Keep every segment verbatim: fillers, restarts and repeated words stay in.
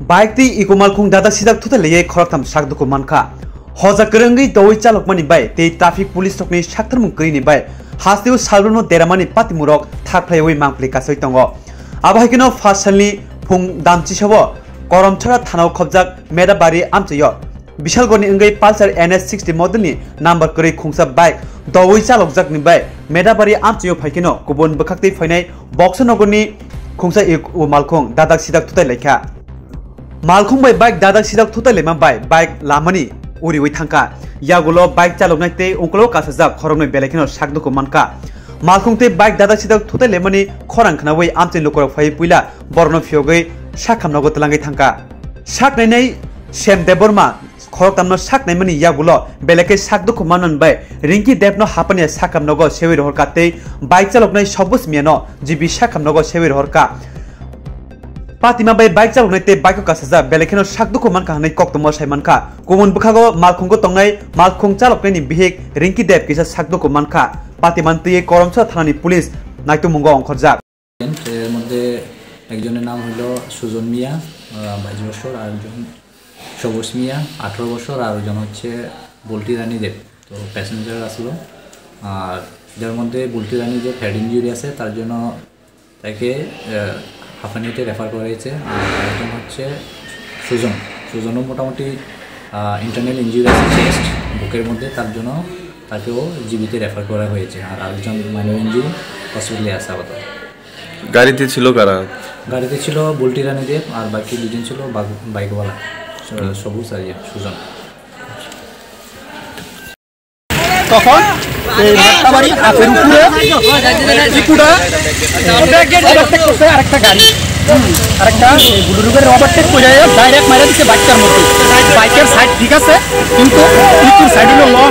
Bike tei Eco malkhung dadak sidak thutai laiwi khoroktham sak dukhu mankha. Hoja kwrwngwi doui chalokmani bai tei traffic police rokni saktharmung kwrwini bai hasteo salbrumno deramani patimurok thak phlaiwi mangpli kasui tongo. Abo hai kheno first salni phung damchisao Koromchara thanao khobjak Medabari amchaio Bishalgorni wngwi Pulsar N S sixty modelni number kwrwi khungsa bike doui chalokjakni bai Medabari amchaio phaikheno kubun bwkhaktwi phainai Boxer nogorni khungsa Eco malkhung dadak sidak thutai laikha. Malkhung bai bike dadak sidak thutai laima bai bike lamani uriwi thangkha. Yagulo bike chaloknai tei ungkolo kasajak khoroknwi belai kheno sak dukhu mankha. Malkhung tei bike dadak sidak thutai laimani khorang khnaui amchaini lukurok phaiwi puila borokno phiyogwi sakhamnogo twlangwi thangkha. Sak nainai Shyam Debbarma khoroktamno sak naimani yagulo belai khe sak dukhu manman bai Rinki Debno hapania sakhamnogo sewi rohorkha tei bike chaloknai Sobus Miano G B sakhamnogo sewi rohorkha. Patima bai bike chaloknai tei bike o kasajak belai kheno sak dukhu mankha hwnwi koktwma sai mankha. Kubun bwkhago malkhungo tongnai malkhung chaloknaini bihik Rinki Deb kisa sak dukhu mankha. Patimani twiwi Koromchara thanani police naitugmungo ongkhorjak. এর মধ্যে একজনের নাম হলো সুজন মিয়া, আহ, বাইশ বছর, আর একজন সবুজ মিয়া, আঠারো বছর, আর ওজন হচ্ছে বুলটি রানী দেব। তো প্যাসেঞ্জার আসলো। আর এদের মধ্যে বুলটি রানী দেব হেড ইনজুরি আছে, তার জন্য তাকে, আহ, হাঁপানিতে রেফার করা হয়েছে। আর একজন হচ্ছে সুজন, সুজনও মোটামুটি, আহ, ইন্টারনাল ইনজুরি আছে চেস্ট, বুকের মধ্যে, তার জন্য তাকেও জিবিতে রেফার করা হয়েছে। আর আরেকজন মাইনর ইনজুরি হসপিটালে আছে আপাতত। গাড়িতে ছিল কারা? গাড়িতে ছিল বুলটি রানী দেব আর বাকি দুজন ছিল বাগ-, বাইকওয়ালা, স-, হুম। সবুজ আর ইয়ে, সুজন। তখন এই মাত্তাবাড়ি হাতের উপরে ইকুটা ওভারটেক করছে আরেকটা গাড়ি। হুম, আরেকটা এই বুলুরুগের ওভারটেক করে ডাইরেক্ট মারা দিচ্ছে বাইকটার মধ্যে। বাইকের সাইড ঠিক আছে, কিন্তু ইকুর সাইড হলো লং,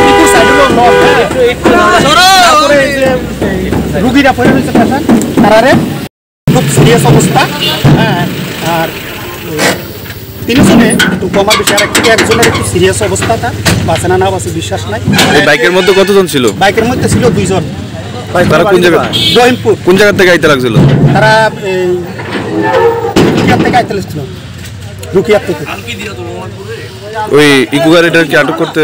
ইকুর সাইড হলো লং, হ্যাঁ। তারপরে এই যে এই রুগীরা পড়ে রয়েছে পেশেন্ট, তারারে খুব সিরিয়াস অবস্থা, হ্যাঁ। আর তিনজনে একটু কমার বিষয়ে আর একটু একজনের একটু সিরিয়াস অবস্থা, তার বাঁচে না না বাঁচে বিশ্বাস নাই। এই বাইকের মধ্যে কতজন ছিল? বাইকের মধ্যে ছিল দুইজন। তারা কোন জায়গা? রহিমপুর। কোন জায়গা থেকে আইতে লাগছিল? তারা এই রুকিয়া থেকে আইতে লাগছিল। রুকিয়া থেকে। ওই ইকো গাড়িটা কি আটক করতে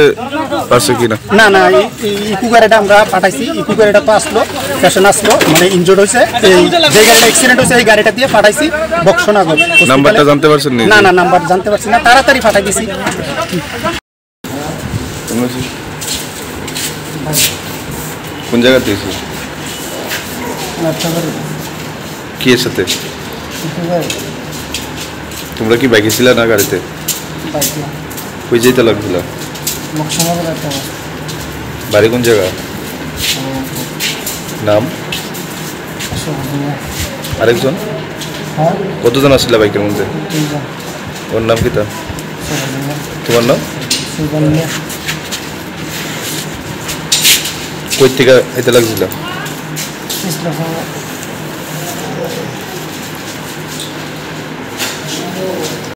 পারছে কিনা? না, না, এই, এই ইকো গাড়িটা আমরা পাঠাইছি। ইকো গাড়িটা তো আসলো, পেশেন্ট আসলো, মানে ইনজুর্ড হয়েছে। এই যে গাড়িটা অ্যাক্সিডেন্ট হয়েছে, এই গাড়িটা দিয়ে পাঠাইছি বক্সনগর হসপিটালে। নাম্বারটা জানতে পারছেন নি? না, না, নাম্বার জানতে পারছি না, তাড়াতাড়ি পাঠাই দিছি। কোন জায়গাতে এসে? কি এর সাথে? তোমরা কি বাইকে ছিলা না গাড়িতে? বাইকে। কই যাইতে লাগছিল? লক্ষ্মীনগর একটা বাস। বাড়ি কোন জায়গা? আমার নাম? অশোক ভূঁইয়া। আরেকজন? হ্যাঁ? কতজন আসছিল বাইকের মধ্যে? তিনজন। ওর নাম কি তা? অশোক ভূঁইয়া। তোমার নাম? সুজন মিয়া। কই থেকে আইতে লাগছিল? কৃষ্ণনগর।